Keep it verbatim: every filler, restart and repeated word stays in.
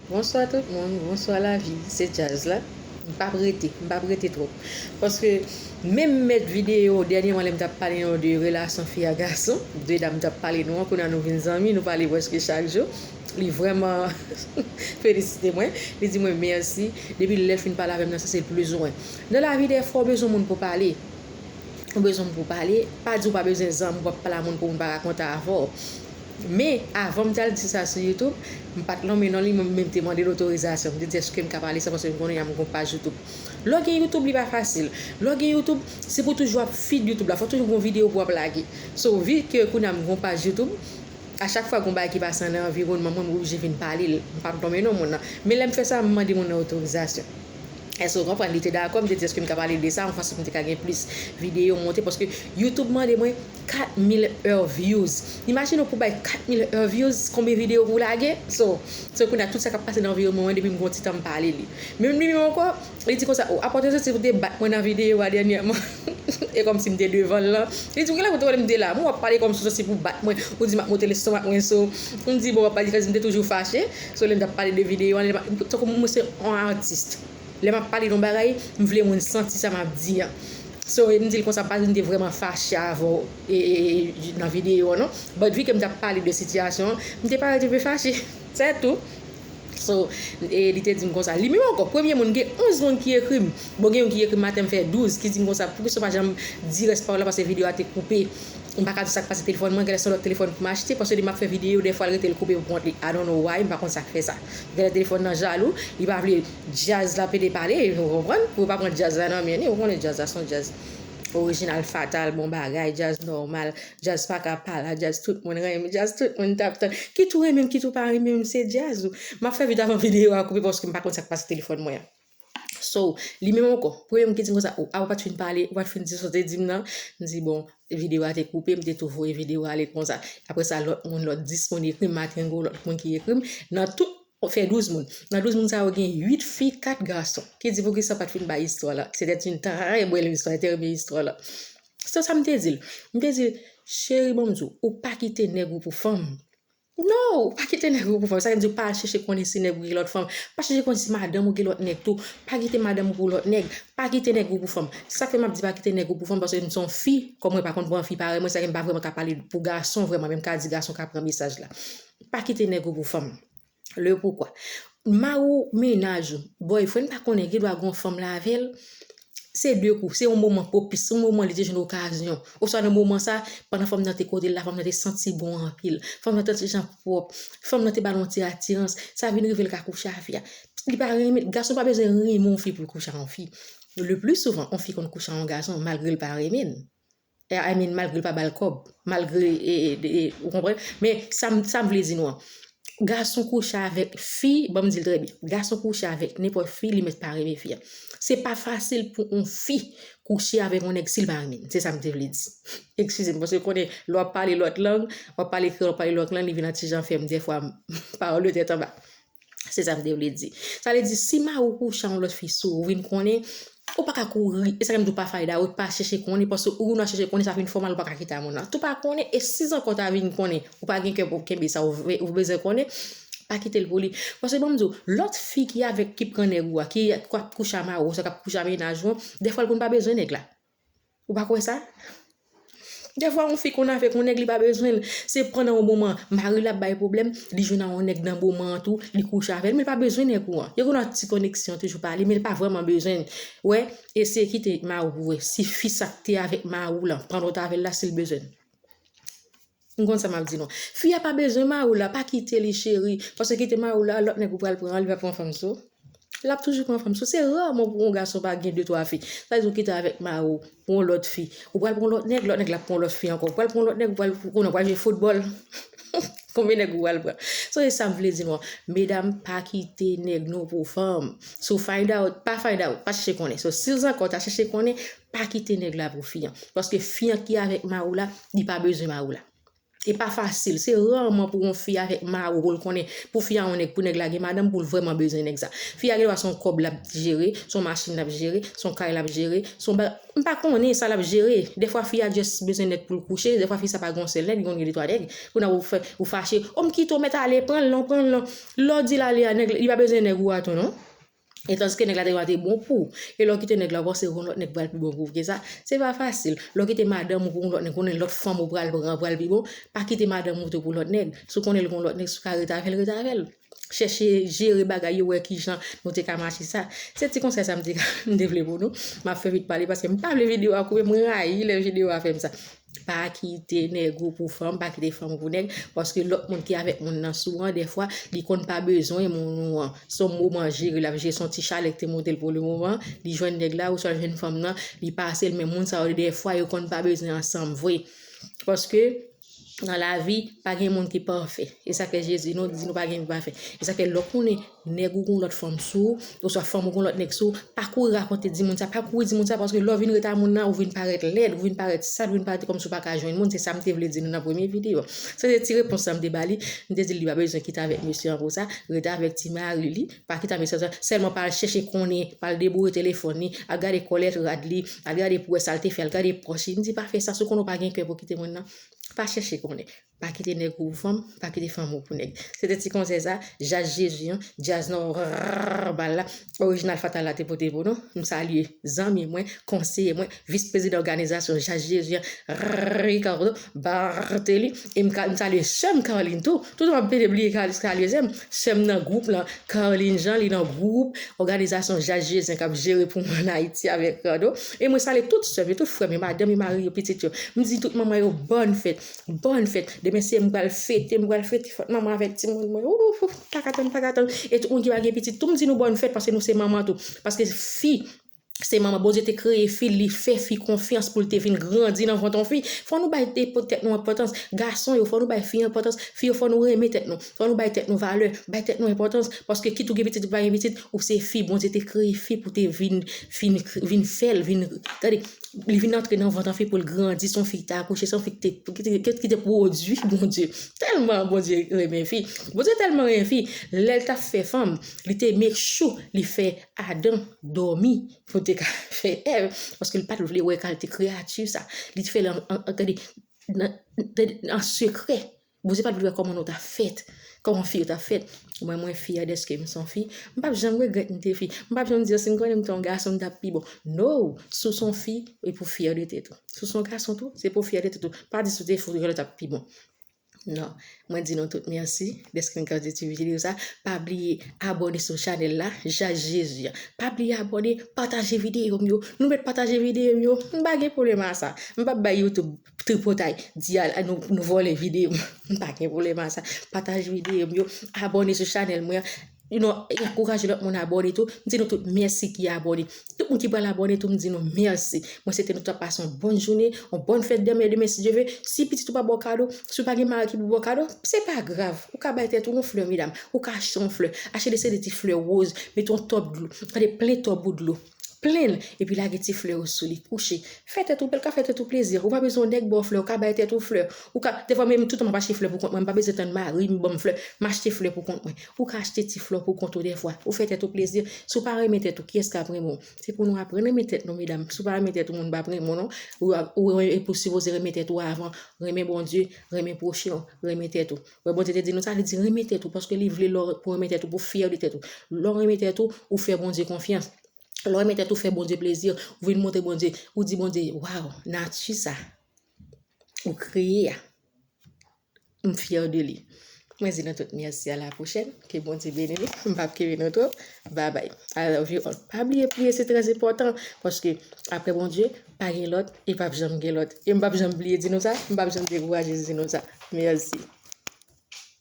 Bonswa tout moun, bonswa lavi, se Jazz la. M p ap rete, m p ap rete twòp. Paske menm mèt videyo, dènyèman lè m t ap pale nou de relasyon fi a gason, de dam t ap pale nou an, kounye a nou vin zanmi, nou pale prèske chak jou. Li vrèman felisite mwen, li di mwen mèsi. Depi lè l fin pale avè m nan, sa se plis ou mwen. Nan lavi, dèfwa, ou bezwen moun pou pale. Ou bezwen moun pou pale. Pa di w pa bezwen zanmi, w ap pale a moun pou moun pa rakonte avè w. Men, avan m t al di sa sou YouTube, m pa t lonmen non li, mwen menm te mande l otorizasyon. M te di, èske m ka pale sa, paske m konnen m gon paj YouTube. Lè w gen YouTube, li pa fasil. Lè w gen YouTube, se pou toujou ap feed YouTube la. Fò toujou gon videyo pou w ap lage. So, vi ke kounye a m gon paj YouTube, a chak fwa gon bagay ki pase nan anviwònman mwen, m oblije vin pale l. M pa t lonmen non moun nan. Men lè m fè sa, m mande moun nan otorizasyon. Èske w konprann? Li te dakò, m te di, èske m ka pale de sa, yon fason pou m te ka gen plis videyo monte, paske YouTube mande mwen kat mil è views. Imajine w pou bay kat mil è views, konbyen videyo pou w lage? So, so kounye a, tout sa k ap pase nan anviwònman mwen, depi m gon ti tan m pale li. Menm li menm ankò, li di konsa, o, apa w te santi pou te bat mwen nan videyo a dènyèman? E kòmsi m te devan l lan. Li di, w genlè pou te wè m te la. Mwen w ap pale kòmsi w santi pou bat mwen. Ou di m ap monte lestomak mwen, so. M di, bon, w ap pale kòmsi m te toujou fache. So, lè m t ap pale de videyo a, tankou mwen se yon atis. Lè m ap pale de yon bagay, m vle moun santi sa m ap di an. So, m di l konsa, pa di m te vrèman fache avè w, e, e, e, nan videyo an, non. But vi ke m t ap pale de sitiyasyon an, m te parèt yon pe fache. Se tou. So, e, li te di m konsa. Li menm ankò, premye moun, gen onz moun ki ekri m. Bon, gen youn ki ekri m maten, m fè douz, ki di m konsa, poukisa w pa janm di rès pawòl la, paske videyo a te koupe. M pa ka di sa k pase telefòn mwen, genlè se yon lòt telefòn pou m achte, paske depi m ap fè videyo, dèfwa l rete l koupe pou kont li. I don't know why, m pa konn sa k fè sa. Genlè telefòn nan jalou, li pa vle Jazz la pede pale, ou konprann? Pou yo pa pran Jazz la nan men li, ou konnen Jazz la se yon Jazz orijinal, fatal, bon bagay, Jazz nòmal, Jazz pa ka pala, Jazz tout moun renmen, Jazz tout moun t ap tann. Kit ou renmen m, kit ou pa renmen m, se Jazz ou. M ap fè vit avan videyo a koupe paske m pa konn sa k pase telefòn mwen an. So, li menm ankò, premye moun ki di m konsa, o, a, ou pa t fin pale, ou pa t fin di sa w te di m nan. M di, bon, videyo a te koupe, m te tou voye videyo a ale konsa. Apre sa, lòt moun, lòt dis moun ekri m, maten, gwo lòt moun ki ekri m. Nan tout, fè douz moun. Nan douz moun sa yo, gen uit fi, kat gason. Ki di, poukisa w pa t fin bay istwa la? C'était une très belle histoire, te renmen istwa la. Se sa m te di l. M te di l, cheri, ban m di w, ou pa kite nèg ou pou fanm. No, ou pa kite nèg ou pou fanm. Sa vle di pa al chèche konnen si nèg ou gen lòt fanm. Pa chèche konnen si madanm ou gen lòt nèg tou. Pa kite madanm ou pou lòt nèg. Pa kite nèg ou pou fanm. Sa k fè m ap di pa kite nèg ou pou fanm, paske m se yon fi, kòm mwen pa konn pran fi parèy mwen, sa ke m pa vrèman ka pale pou gason vrèman, men m ka di gason ka pran mesaj la. Pa kite nèg ou pou fanm. Le poukwa. Mari w, mennaj ou, boyfriend pa konnen, gen dwa gen yon fanm la avè l. Se de kou, se yon moman pwopis, se yon moman li te jwenn okazyon. Oswa nan moman sa, pandan fanm nan te kote l la, fanm nan te santi bon anpil. Fanm nan te santi jan pwòp. Fanm nan te ba l yon ti atirans. Sa vin rive l ka kouche a fi a. Li pa renmen, gason pa bezwen renmen yon fi pou l kouche a yon fi. Le pli souvan, yon fi konn kouche a yon gason malgre l pa renmen l. E, I mean, malgre l pa ba l kòb, malgre, e, e, e, ou konprann? Men sa m, sa m vle di nou an. Gason kouche avèk fi, ban m di l trè byen. Gason kouche avèk nenpòt fi, li mèt pa renmen fi a. Se pa fasil pou yon fi kouche avèk yon nèg si l pa renmen l. Se sa m te vle di. Eskize m, paske konnen, lè w ap pale lòt lang, w ap pale kreyòl, w ap pale lòt lang, li vin yon ti jan fè m, dèfwa, pawòl yo tèt anba. Se sa m te vle di. Sa vle di, si mari w kouche a yon lòt fi sou ou, ou vin konnen, ou pa ka kouri. E sa k fè m di w pa fay dawòt, pa chèche konnen, paske ou konn w ap chèche konnen, sa vin fè w mal, ou pa ka kite a moun nan. Tou pa konnen, e si zankò ta vin konnen, ou pa gen kè pou kenbe sa, ou ve-, ou bezwen konnen, pa kite l pou li. Paske ban m di w, lòt fi ki avèk, ki pran nèg ou a, ki, k ap kouche a mari w, oswa k ap kouche a mennaj ou an, dèfwa l konn pa bezwen nèg la. Ou pa kwè sa? Dèfwa, yon fi konn avèk yon nèg, li pa bezwen l. Se pandan yon moman, mari l ap bay pwoblèm, li jwenn a yon nèg nan moman an tou, li kouche avè l, men li pa bezwen nèg ou an. Yo gen yon ti koneksyon toujou pale, men li pa vrèman bezwen l. Wè, eseye kite mari w pou wè si fi sa k te avèk mari w lan, pran lòt avè l la, si l bezwen l. M konn sa m ap di nou. Fi a pa bezwen mari w la, pa kite li, cheri. Paske kite mari w la, lòt nèg ou pral pran an, li va pran fanm sou. L ap toujou pran fanm sou. Se raman pou yon gason pa gen de twa fi. Sa vle di w kite avèk mari w pou yon lòt fi. Ou pral pran lòt nèg, lòt nèg la pran lòt fi ankò. Ou pral pran lòt nèg, ou pral, ou konnen w pral jwe foutbòl. Konbyen nèg ou pral pran? So, se sa m vle di nou an. Medam, pa kite nèg nou pou fanm. So, find out, pa find out, pa chèche konnen. So, si zankò ta chèche konnen, pa kite nèg la pou fi an. Paske fi an ki avèk mari w la, li pa bezwen mari w la. E pa fasil, se raman pou yon fi avèk mari w pou l konnen, pou fi a yon nèg, pou nèg la gen madanm, pou l vrèman bezwen nèg sa. Fi a gen dwa se yon kòb l ap jere, se yon machin l ap jere, se yon kay l ap jere, se yon ba-, m pa konnen sa l ap jere. Dèfwa fi a just bezwen nèg pou l kouche, dèfwa fi sa pa gen yon sèl nèg, li konn gen de twa nèg. Kounye a ou fè, ou fache, o m kite w mèt ale, pran l non, pran l non. Lè w di l ale a, nèg, li pa bezwen nèg ou a tou non. E tandis ke nèg la te va te bon pou ou. E lè w kite nèg la, w panse yon lòt nèg pral pi bon pou ou ke sa. Se pa fasil. Lè w kite madanm ou pou yon lòt nèg, konnen lòt fanm ou pral pran pral pi bon. Pa kite madanm ou tou pou lòt nèg. Si w konnen l gon lòt nèg, si w ka ret avè l, ret avè l. Chèche jere bagay yo, wè kijan nou te ka mache sa. Se ti konsèy sa m te ka, m te vle pou nou. M ap fè vit pale paske m pa vle videyo a koupe, mwen rayi lè videyo a fè m sa. Pa kite nèg ou pou fanm, pa kite fanm ou pou nèg, paske lòt moun ki avèk moun nan sou an, dèfwa, li konn pa bezwen moun ou an. Se yon moman jere l ap jere, se yon ti chalè ki te monte l pou le moman, li jwenn nèg la, oswa l jwenn fanm nan, li pase l, men moun sa yo, dèfwa, yo konn pa bezwen ansanm vre. Paske, nan lavi, pa gen moun ki pafè. E sa k fè Jezi nou di nou pa gen moun pafè. E sa k fè lè w konnen nèg ou gon lòt fanm sou ou, oswa fanm ou gon lòt nèg sou ou, pa kouri rakonte di moun sa, pa kouri di moun sa, paske lè w vin ret a moun nan, ou vin parèt lèd, ou vin parèt sal, ou vin parèt kòmsi w pa ka jwenn moun, se sa m te vle di nou nan premye videyo. Se te ti repons sa m te ba li, m te di l li pa bezwen kite avèk mesye an pou sa, rete avèk ti mari li, pa kite mesye an, sèlman pa al chèche konnen, pa al deboure telefòn li, al gade kòlèt rad li, al gade pou wè sa l te fè, al gade pòch li, m di pa fè sa, si w konnen w pa gen kè pou kite moun nan, pa chèche konnen. Pa kite nèg ou pou fanm, pa kite fanm ou pou nèg. Se te ti konsèy sa, Jazz Jezi an, djaz nòmal la, orijinal Fatal la te pote pou nou. M salye zanmi mwen, konseye mwen, vis prezidan òganizasyon Jazz Jezi an, Ricardo Bartely. E m ka, m salye sè m Carline tou. Tout m ap pede bliye Carline, salye sè m. Sè m nan gwoup lan, Carline Jean, li nan gwoup òganizasyon Jazz Jezi an k ap jere pou mwen ann Ayiti avèk Rando. E mwen salye tout sè m yo, tout frè m yo, madanm yo, mari yo, pitit yo. M di tout manman yo, bòn fèt. Bòn fèt. Demen se m pral fete, m pral fete fèt manman avèk timoun mwen. Ouf, ouf, pa ka tann, pa ka tann. E tout moun ki pa gen pitit tou, m di nou bòn fèt paske nou se manman tou. Paske fi, se manman. Bondye te kreye fi, li fè fi konfyans pou l te vin grandi nan vant yon fi. Fò nou bay te-, tèt nou enpòtans. Gason yo, fò nou bay fi enpòtans. Fi yo, fò nou renmen tèt nou. Fò nou bay tèt nou valè. Bay tèt nou enpòtans. Paske kit ou gen pitit, ou pa gen pitit, ou se fi. Bondye te kreye fi pou te vin, vin, vin fè l, vin, tande, li vin antre nan vant an fi pou l grandi, se yon fi ki te akouche, se yon fi ki te, ki te, ki te pwodui Bondye. Tèlman Bondye renmen fi. Bondye tèlman renmen fi, lè l t ap fè fanm, li te make sure li fè Adan dòmi pou te ka fè Èv, paske li pa t vle wè kalite kreyati sa. Li te fè l an, an, an, tande, nan, tande, an sekrè. Bondye pa t vle wè kòman nou t ap fèt, kòman fi yo t ap fèt. Mwen, mwen fyè dèske m se yon fi. M p ap janm regrèt m te fi. M p ap janm di, "Si m konnen m te yon gason, m t ap pi bon." No! Si w se yon fi, e pou w fyè de tèt ou. Si w se yon gason tou, se pou w fyè de tèt ou. Pa di si w te fi, w t ap pi bon. Non. Mwen di nou tout mèsi dèske n gade ti videyo sa. Pa bliye abòne sou chanèl la, Jazz Jezi an. Pa bliye abòne, pataje videyo m yo. Nou mèt pataje videyo m yo. M pa gen pwoblèm a sa. M p ap bay YouTube tripotay, di al, nou, nou vòlè videyo m. M pa gen pwoblèm a sa. Pataje videyo m yo, abòne sou chanèl mwen an. You know, e ankouraje lòt moun abòne tou. M di nou tout mèsi ki abòne. Tout moun ki pral abòne tou, m di nou mèsi. Mwen swete nou tout ap pase yon bòn jounen, yon bòn fèt dèmen, dèmen si Dye vle. Si pitit ou pa ba w kado, si w pa gen mari ki pou ba w kado, se pa grav. Ou ka bay tèt ou yon flè, medam. Ou ka achte yon flè. Achte de se de ti flè wòz, mete yon tòp dlo. Tande, plen tòb ou dlo. Plen l, epi lage ti flè ou sou li, kouche. Fè tèt ou bèl, ka fè tèt ou plezi. Ou pa bezwen yon nèg ba w flè, ou ka bay tèt ou flè. Ou ka, dèfwa menm toutan m ap achte flè pou kont mwen, m pa bezwen tann mari m ban m flè, m achte flè pou kont mwen. Ou ka achte ti flè pou kont ou dèfwa. Ou fè tèt ou plezi. Si w pa renmen tèt ou, kiyès k ap renmen w? Se pou nou aprann renmen tèt nou, medam. Si w pa renmen tèt ou, moun p ap renmen w non. Ou, ou, ou sipoze renmen tèt ou avan. Renmen Bondye, renmen pwochen w, renmen tèt ou. Wè, Bondye te di nou sa, li di renmen tèt ou, paske li vle lè w, pou w renmen tèt ou, pou w fyè de tèt ou. Lè w renmen tèt ou, ou fè Bondye konfyans. Lè w renmen tèt ou, fè Bondye plezi, ou vin montre Bondye, ou di Bondye, "Waw, nati sa ou kreye a, m fyè de li." Mwen di nou tout mèsi, a la pwochèn, ke Bondye beni nou, m p ap kenbe nou twòp, babay, I love you all. Pa bliye priye, se trè enpòtan, paske apre Bondye, pa gen lòt, e p ap janm gen lòt. E m p ap janm bliye di nou sa, m p ap janm dekouraje di nou sa. Mèsi.